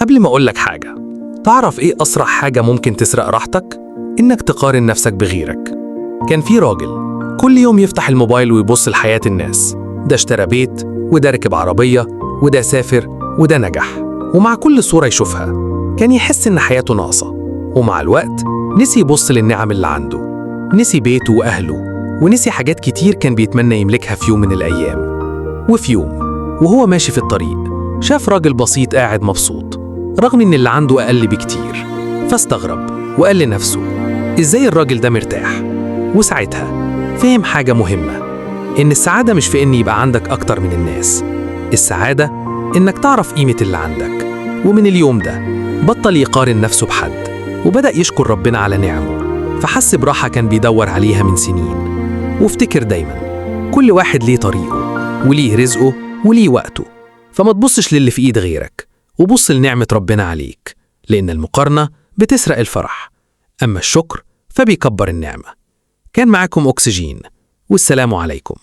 قبل ما أقولك حاجة، تعرف إيه أسرع حاجة ممكن تسرق راحتك؟ إنك تقارن نفسك بغيرك. كان في راجل كل يوم يفتح الموبايل ويبص لحياة الناس، ده اشترى بيت، وده ركب عربية، وده سافر، وده نجح. ومع كل صورة يشوفها كان يحس إن حياته ناقصة. ومع الوقت نسي يبص للنعم اللي عنده، نسي بيته وأهله، ونسي حاجات كتير كان بيتمنى يملكها في يوم من الأيام. وفي يوم وهو ماشي في الطريق شاف راجل بسيط قاعد مبسوط رغم إن اللي عنده أقل بكتير، فاستغرب وقال لنفسه: إزاي الراجل ده مرتاح؟ وساعتها فهم حاجة مهمة، إن السعادة مش في إن يبقى عندك أكتر من الناس، السعادة إنك تعرف قيمة اللي عندك. ومن اليوم ده بطل يقارن نفسه بحد، وبدأ يشكر ربنا على نعمه، فحس براحة كان بيدور عليها من سنين. وافتكر دايما، كل واحد ليه طريقه وليه رزقه وليه وقته، فما تبصش للي في إيد غيرك، وبص لنعمة ربنا عليك، لأن المقارنة بتسرق الفرح، أما الشكر فبيكبر النعمة. كان معاكم أكسجين، والسلام عليكم.